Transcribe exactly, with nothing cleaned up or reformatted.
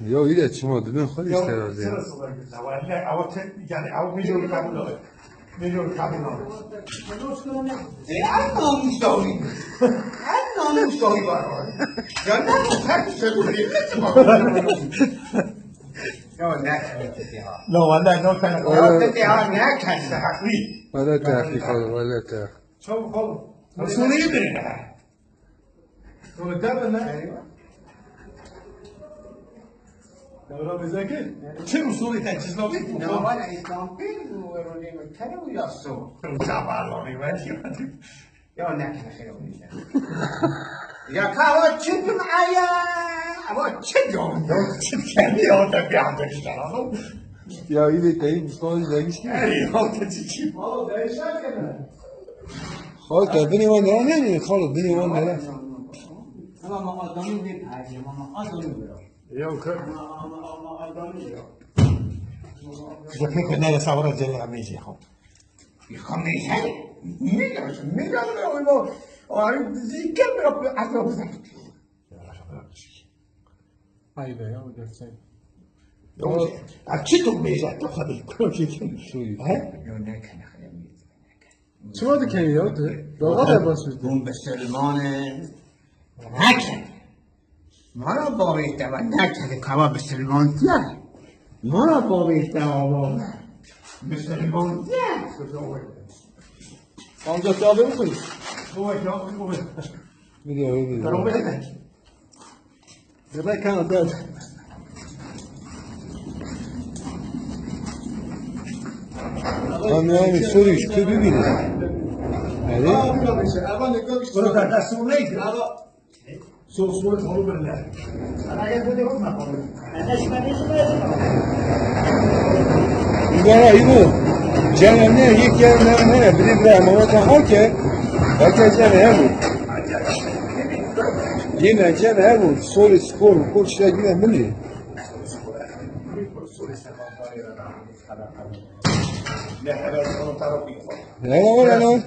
Ya î de çima dibin xwe lîster razî ya. Welle, ew te, yani ew milyon kabul ol. Milyon kabul ol. E, en namusdawî. En namusdawî var. Yani bu her şey bu değil. Ya ne? La welle, no tane. Ya te ya ne? Haklı. Welle te haklı, welle te. Çabuk ol. Suriye birine. Sonra tabii ne? Ya Rabbi Zekir, çi usulü teçhizle bir bu? Ya var ya, İstanbul, Rumeli, Kere u Yasso. Tamam, Rumeli. Ya ne kadar şey olmuş ya. Ya kahve çıktım aya. Ama çık ya. Ya çık kendi ya da bir anda işte. Ya iyi de değil, Mustafa Zengiz gibi. Ey, ya da çık. Valla değişen gene. Xalk te binê wan nere ne? Xalk binê wan nere? Ama adamın bir tercih, ama adamın bir. Ya kır. Ama, ama, ama adamın bir. Kıza pek ne de savra cene ameci ha. Ya ameci. Ne diyorsun? Ne diyorsun? O, o, o, zikir mi yapıyor? Aynen ya, o gerçek. Ya, ya, çi tu mêja, tu xwe bi kuro çêkin. He? Yo, nekene xeyalî. Çima dikenî ya tu? Dawa de baş bî. Hûn bisilman in. Nekene. Mara bavê te ve nekene kava bisilman tiye. Mara bavê te ava. Bisilman tiye. Ancak ya ben koy. Biliyor, biliyor. Tamam, evet. Demek kan der. Lan yani soru işte bibîne. Yani. Burada da sorun neydi? Ama soru soru konu böyle. Îdara îro. Cene ne, yek yer ne, ne, biri bira emaneta hake. Hake cene hebu. Yine cene hebu. Soru spor, koç ya yine milli. Ne, ne, ne, ne.